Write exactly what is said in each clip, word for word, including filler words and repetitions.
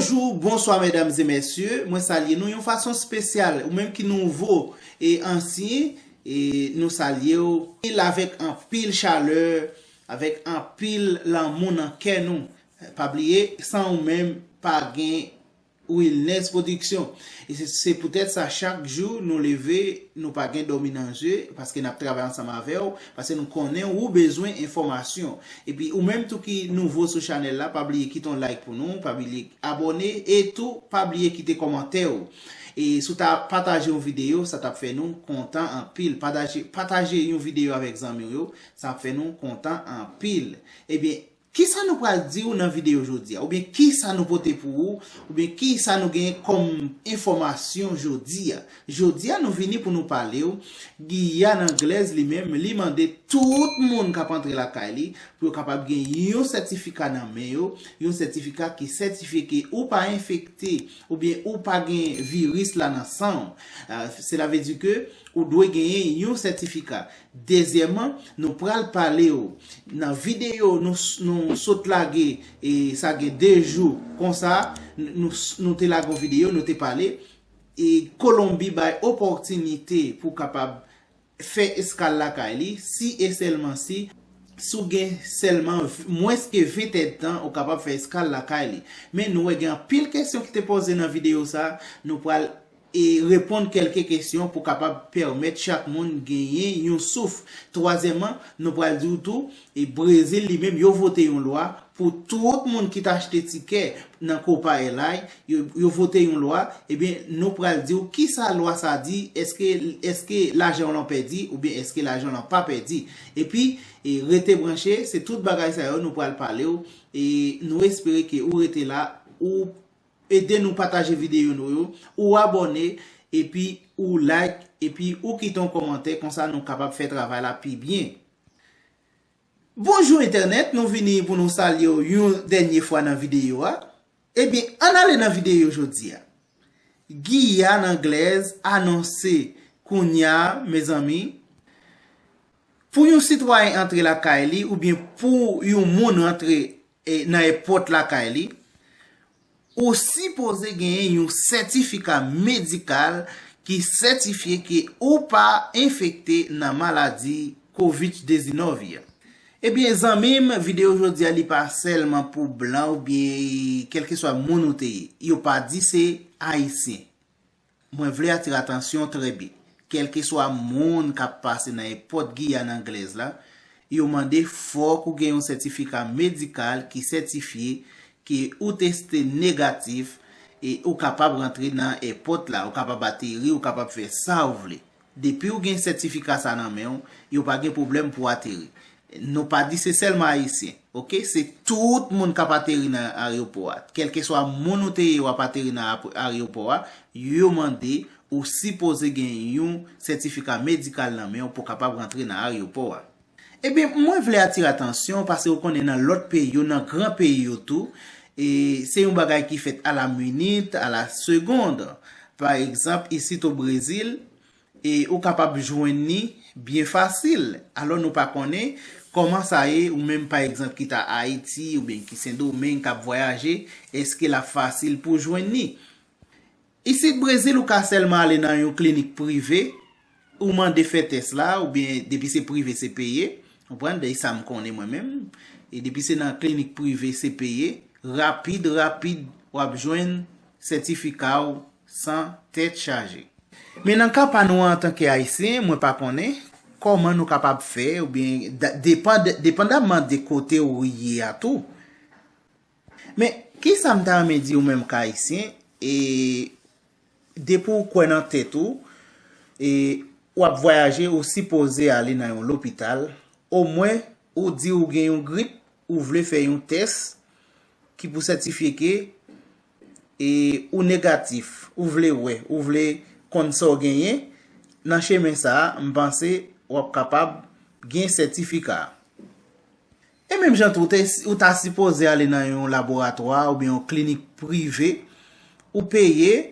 Bonjou, bonswa medam e mesye, mwen salye nou yon fason espesyal, ou menm ki nouvo e ansyen, e nou salye w avèk anpil chalè, avèk anpil lanmou nan kè nou. Pa bliye, san ou menm, pa gen Wilness Production. E se, se poutèt sa, chak jou nou leve, nou pa gen dòmi nan je, paske n ap travay ansanm avè w, paske nou konnen ou bezwen enfòmasyon. Epi ou menm tou ki nouvo sou chanèl la, pa bliye kite yon like pou nou, pa bliye abòne, e tou pa bliye kite kòmantè w. E si w ta pataje yon videyo, sa t ap fè nou kontan anpil. Pataje, pataje yon videyo avèk zanmi w yo, sa ap fè nou kontan anpil. Ebyen, kisa nou pral di w nan videyo jodi a? Oubyen kisa nou pote pou ou? Oubyen kisa nou genyen kòm enfòmasyon jodi a? Jodi a, nou vini pou nou pale w. Giyàn Anglèz li menm, li mande tout moun k ap antre lakay li pou yo kapab gen yon sètifika nan men yo, yon sètifika ki sètifye ke ou pa enfekte oubyen ou pa gen viris la nan san w. Ah, cela veut dire ke ou dwe genyen yon sètifika. Dezyèmman, nou pral pale w nan videyo nou, nou sot lage, e sa gen de jou konsa, n-, nou, nou te lage yon videyo, nou te pale, e Kolonbi bay opòtinite pou kapab fè eskal lakay li, si e sèlman si, si w gen sèlman v-, mwens ke ven èdtan, ou kapab fè eskal lakay li. Men nou wè gen anpil kesyon ki te poze nan videyo sa, nou pral e reponn kèlke kesyon pou kapab pèmèt chak moun genyen yon souf. Twazyèmman, nou pral di w tou, e Brezil li menm, yo vote yon lwa pou tout moun ki t achte tikè nan Copa Airlines, yo, yo vote yon lwa, ebyen, nou pral di w kisa lwa sa di, èske, èske lajan w lan pèdi, oubyen èske lajan w lan pa pèdi. Epi, e rete branche, se tout bagay sa yo nou pral pale w, e nou espere ke ou rete la, ou ede nou pataje videyo nou yo, ou abòne, epi ou like, epi ou kite yon kòmantè, konsa nou kapab fè travay la pi byen. Bonjou entènèt, nou vini pou nou salye w yon dènye fwa nan videyo a. Ebyen, ann ale nan videyo jodi a. Giyàn Anglèz anonse kounye a, mezanmi, pou yon sitwayen antre lakay li, oubyen pou yon moun rantre, e, nan èpòt lakay li, ou sipoze genyen yon sètifika medikal ki sètifye ke ou pa enfekte nan maladi kovid diznèf yo. Ebyen, zanmi m, videyo jodi a, li pa sèlman pou blan oubyen kèlkeswa moun ou te ye. Yo pa di se Ayisyen. Mwen vle atire atansyon trè byen. Kèlkeswa moun k ap pase nan èpòt Giyàn Anglèz la, yo mande fòk ou gen yon sètifika medikal ki sètifye ke ou teste negatif e ou kapab rantre nan èpòt la, ou kapab ateri, ou kapab fè sa ou vle. Depi ou gen sètifika sa nan men w, yo pa gen pwoblèm pou ateri. Nou pa di se sèlman Ayisyen, oke? Se tout moun k ap ateri nan ayewopò a. Kèlkeswa moun ou te ye w ap ateri nan ap-, ayewopò a, yo mande ou sipoze gen yon sètifika medikal nan men w pou w kapab rantre nan ayewopò a. Ebyen, mwen vle atire atansyon, paske ou konnen nan lòt peyi yo, nan gran peyi yo tou, e se yon bagay ki fèt a la minit, a la segond. Pa egzanp, isit o Brezil, e ou kapab jwenn li byen fasil. Alò, nou pa konnen kòman sa ye, ou menm, pa egzanp, ki ta Ayiti oubyen ki Sendomeng, k ap vwayaje, èske l ap fasil pou w jwenn li? Isit Brezil, ou ka sèlman ale nan yon klinik prive, ou mande fè tès la, oubyen depi se prive, se peye. Konprann? Dèyè sa m konnen mwen menm. E depi se nan klinik prive, se peye. Rapid, rapid, w ap jwenn sètifika w san tèt chaje. Men nan ka pa nou an, antanke Ayisyen, mwen pa konnen kòman nou kapab fè, oubyen da-, depann-, depandamman de kote ou ye a tou. Men, kisa m ta renmen di ou menm k Ayisyen, e depi w kwè nan tèt ou, e w ap vwayaje, ou sipoze ale nan yon lopital, omwen ou di ou gen yon grip, ou vle fè yon tès ki pou sètifye ke, e, ou negatif, ou vle wè, ou vle konn sa w genyen, nan chemen sa a, m panse w ap kapab gen sètifika a. E menm jan tou, ou te, ou ta sipoze ale nan yon laboratwa oubyen yon klinik prive, ou peye,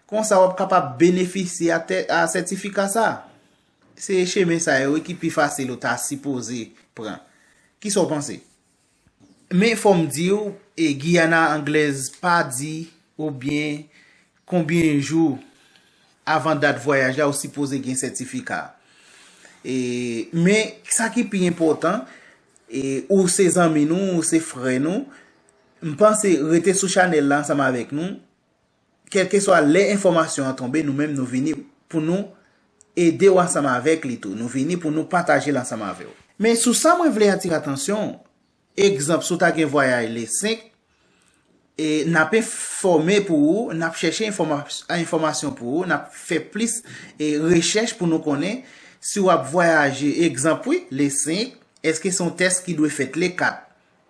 konsa w ap kapab benefisye a tè-, a sètifika sa a. Se chemen sa yo wi ki pi fasil ou ta sipoze pran. Kisa w panse? Men fò m di w, e, Giyàn Anglèz pa di oubyen konbyen jou avan dat vwayaj la ou sipoze gen sètifika. E, men sa ki pi enpòtan, e, ou se zanmi nou, ou se frè nou, m panse rete sou chanèl la ansanm avèk nou, kèlkeswa lè enfòmasyon an tonbe, nou menm nou vini pou nou ede w ansanm avèk li tou. Nou vini pou nou pataje l ansanm avè w. Men sou sa mwen vle atire atansyon, egzanp, si w ta gen vwayaj le senk, e n ap enfòme pou ou, n ap chèche enfòma-, enfòmasyon pou ou, n ap fè plis, e, rechèch pou nou konnen si w ap vwayaje, egzanp, wi, le senk, èske se yon tès ki dwe fèt le kat?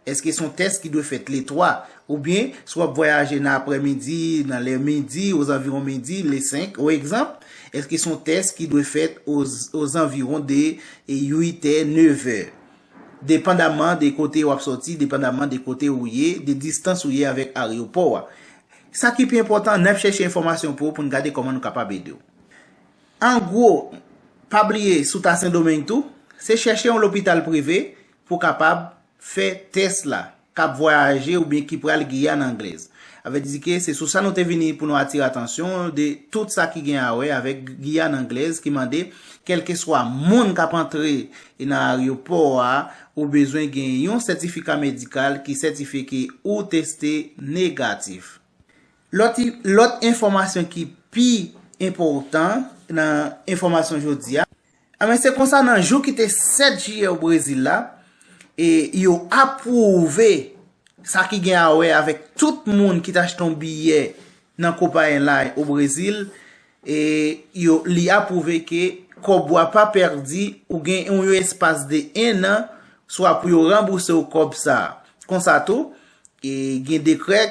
Èske se yon tès ki dwe fèt le twa? Oubyen, si w ap vwayaje nan aprèmidi, nan lè midi, ozanviwon midi, le senk, o egzanp, èske se yon tès ki dwe fèt oz-, ozanviwon de, e, uit è, nèf è? Depandamman de kote w ap sòti, depandamman de kote ou ye, de distans ou ye avèk aryopò a. Sa ki pi enpòtan, n ap chèche enfòmasyon pou ou, pou n gade kòman nou kapab ede w. An gwo, pa bliye, si w ta Sendomeng tou, se chèche yon lopital prive pou w kapab fè tès la, k ap vwayaje oubyen ki pral Giyàn Anglèz. Sa vle di ke se sou sa nou te vini pou nou atire atansyon de tout sa ki gen a wè avèk Giyàn Anglèz, ki mande kèlkeswa moun k ap antre nan aryopò a, ou bezwen gen yon sètifika medikal ki sètifye ke ou teste negatif. Lòt, lòt enfòmasyon ki pi enpòtan nan enfòmasyon jodi a, Anben, se konsa, nan jou ki te sèt jiyè o Brezil la, e yo apwouve sa ki gen a wè avèk tout moun ki t achte yon biyè nan Copa Airlines o Brezil, e yo, li apwouve ke kòb ou a pa pèdi, ou gen yon espas de en an, swa pou yo ranbouse w kòb sa a. Konsa tou, e gen dekrè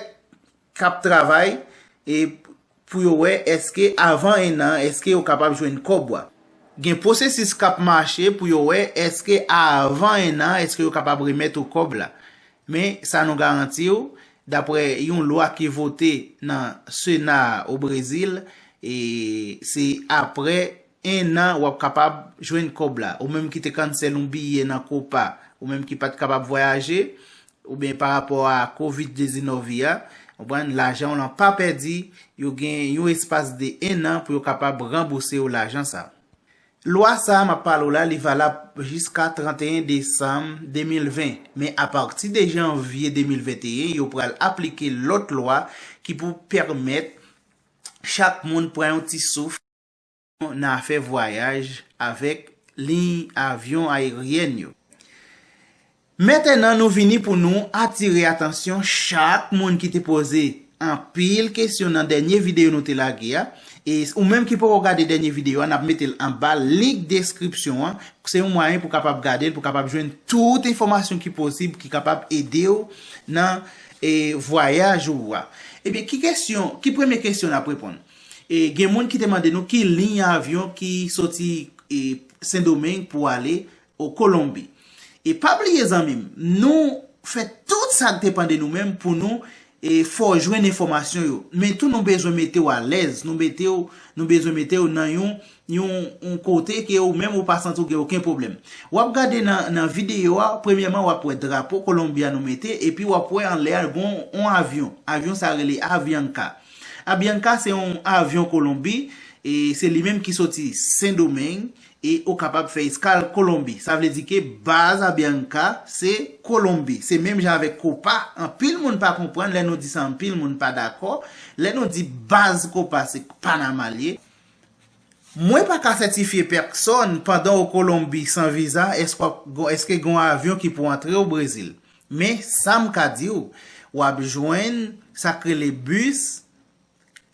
k ap travay, e pou yo wè èske avan en an, èske yo kapab jwenn kòb ou a. Gen pwosesis k ap mache pou yo wè èske avan en an, èske yo kapab remèt ou kòb la. Men sa nou garanti w, daprè yon lwa ki vote nan Sena o Brezil, e se aprè en an w ap kapab jwenn kòb la. Ou menm ki te cancel yon biyè nan Copa, ou menm ki pa t kapab vwayaje, oubyen pa rapò a kovid diznèf a, konprann, lajan w lan pa pèdi, yo gen yon espas de en an pou yo kapab ranbouse w lajan sa. Lwa sa a m ap pale w la, li valab jiska trannteyen desanm de mil ven, men apati de janvye de mil venteyen, yo pral aplike lòt lwa ki pou pèmèt chak moun pran yon ti souf nan afè vwayaj avèk liy avyon ayeryèn yo. Mentenan, nou vini pou nou atire atansyon chak moun ki te poze anpil kesyon nan dènye videyo nou te lage a. E ou menm ki poko gade dènye videyo a, n ap mete l anba link deskripsyon an. Se yon mwayen pou kapab gade l, pou kapab jwenn tout enfòmasyon ki posib, ki kapab ede w nan, e, vwayaj ou a. Ebyen, ki kesyon, ki premye kesyon n ap reponn? E gen moun ki te mande nou ki liy avyon ki soti, e, Sendomeng pou ale o Kolonbi. E pa bliye, zanmi m, nou fè tout sa k depann de nou menm pou nou, e, fè w jwenn enfòmasyon yo. Men tou nou bezwen mete w alèz, nou mete w, nou bezwen mete w nan yon, yon, yon kote ke ou menm ou pa santi w gen okenn pwoblèm. W ap gade nan, nan videyo a, premyèman w ap wè drapo Kolonbi a nou mete, epi w ap wè anlè a gon yon avyon. Avyon sa rele Avianca. Avianca se yon avyon Kolonbi, e se li menm ki soti Sendomeng, e ou kapab fè eskal Kolonbi. Sa vle di ke baz Avianca se Kolonbi. Se menm jan avèk Copa. Anpil moun pa konprann lè nou di sa, anpil moun pa dakò. Lè nou di baz Copa se Panama l ye. Mwen pa ka sètifye pèsòn pandan w o Kolonbi san viza, èske w ap, èske gen yon avyon ki pou antre o Brezil. Men sa m ka di w, w ap jwenn sa k rele bis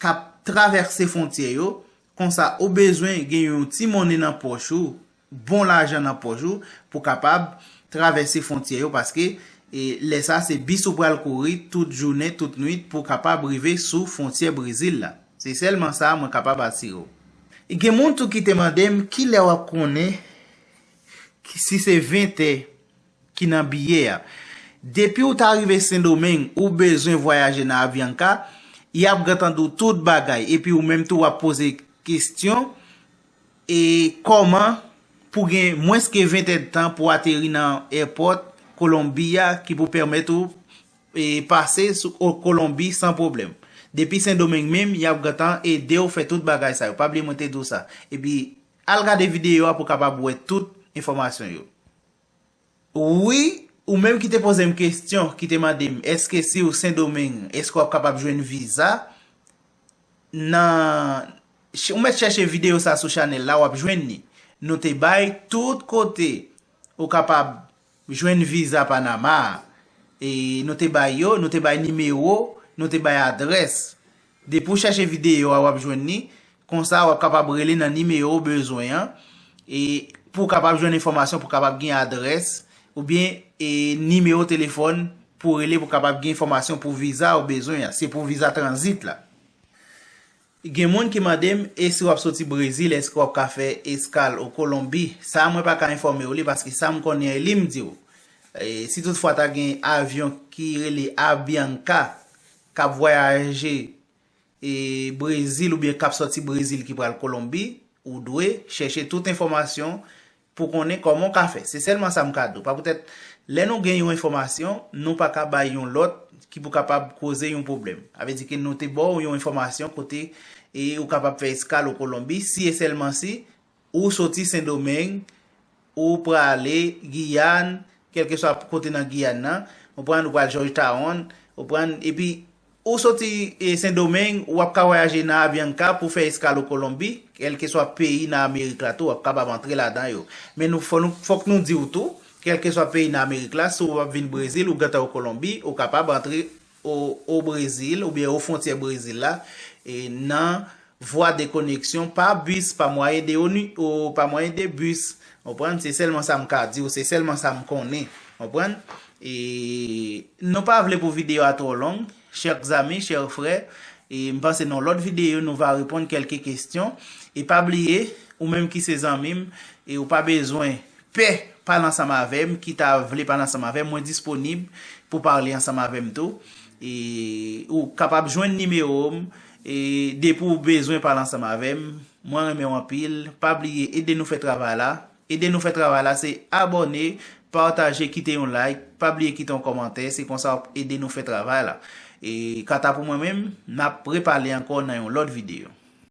k ap travèse fwontyè yo, konsa ou bezwen gen yon ti monnen nan pòch ou, bon lajan nan pòch ou, pou kapab travèse fwontyè yo, paske, e, lè sa se bis ou pral kouri tout jounen, tout nwit, pou kapab rive sou fwontyè Brezil la. Se sèlman sa mwen kapab asire w. Gen moun tou ki te mande m kilè w ap konnen ki, si se ventè ki nan biyè a. Depi w ta rive Sendomeng, ou bezwen vwayaje nan Avianca, y ap gentan di w tout bagay. Epi ou menm tou w ap poze kesyon, e kòman pou gen mwens ke ventèdtan pou ateri nan èpòt Kolonbi a ki pou pèmèt ou, e, pase sou o Kolonbi san pwoblèm. Depi Sendomeng menm, y ap gentan ede w fè tout bagay sa yo. Pa bliye mwen te di w sa. Epi, al gade videyo a pou w kapab wè tout enfòmasyon yo. Wi, ou menm ki te poze m kesyon, ki te mande m, èske si w Sendomeng, èske w ap kapab jwenn viza? Nan, ch- ou mèt chèche videyo sa sou chanèl la, w ap jwenn li. Nou te bay tout kote ou kapab jwenn viza Panama a. E nou te bay yo, nou te bay nimewo, nou te bay adrès. Depi w chèche videyo a, w ap jwenn li. Konsa, w ap kapab rele nan nimewo w bezwen an. E pou w kapab jwenn enfòmasyon, pou w kapab gen adrès, oubyen e nimewo telefòn pou w rele pou w kapab gen enfòmasyon pou viza w bezwen an. Se pou viza tranzit la. Gen moun ki mande m, e si w ap soti Brezil, èske w ap ka fè eskal o Kolonbi? Sa a mwen pa ka enfòme w li, paske sa m konnen an e li m di w. E si toutfwa ta gen avyon ki rele Avianca k ap vwayaje e Brezil oubyen k ap sòti Brezil ki pral Kolonbi, ou dwe chèche tout enfòmasyon pou konnen kòman w ka fè. Se sèlman sa m ka di w. Pa poutèt, lè nou gen yon enfòmasyon, nou pa ka bay yon lòt ki pou kapab koze yon pwoblèm. A vle di ke nou te ba w yon enfòmasyon kote e ou kapab fè eskal o Kolonbi, si e sèlman si ou soti Sendomeng, ou prale Giyàn, kèlkeswa kote nan Giyàn nan, ou pran, ou pral Georgetown, ou pran, epi ou soti e, Sendomeng, w ap ka vwayaje nan Avianca pou fè eskal o Kolonbi, kèlkeswa peyi nan Amerik la tou, w ap kapab antre ladan yo. Men nou, fò nou, fòk nou di w tou, kèlkeswa peyi nan Amerik la, si w ap vin Brezil, ou gentan o Kolonbi, ou kapab antre o, o Brezil, oubyen o fwontyè Brezil la, e nan vwa de koneksyon pa bis, pa mwayen de oni, o pa mwayen de bis. Konprann? Se sèlman sa m ka di w, se sèlman sa m konnen. Konprann? E nou pa vle pou videyo a twò long, chè zanmi, chè frè. E m panse nan lòt videyo, nou va reponn kèlke kesyon. E pa bliye, ou menm ki se zanmi m, e ou pa bezwen pè pale ansanm avè m, ki ta vle pale ansanm avè m, mwen disponib pou pale ansanm avè m tou. E ou kapab jwenn nimewo m, e depi w bezwen pale ansanm avè m, mwen renmen w anpil. Pa bliye ede nou fè travay la. Ede nou fè travay la, se abòne, pataje, kite yon like, pa bliye kite yon kòmantè, se konsa w ap ede nou fè travay la. E kanta pou mwen menm, n ap repale ankò nan yon lòt videyo.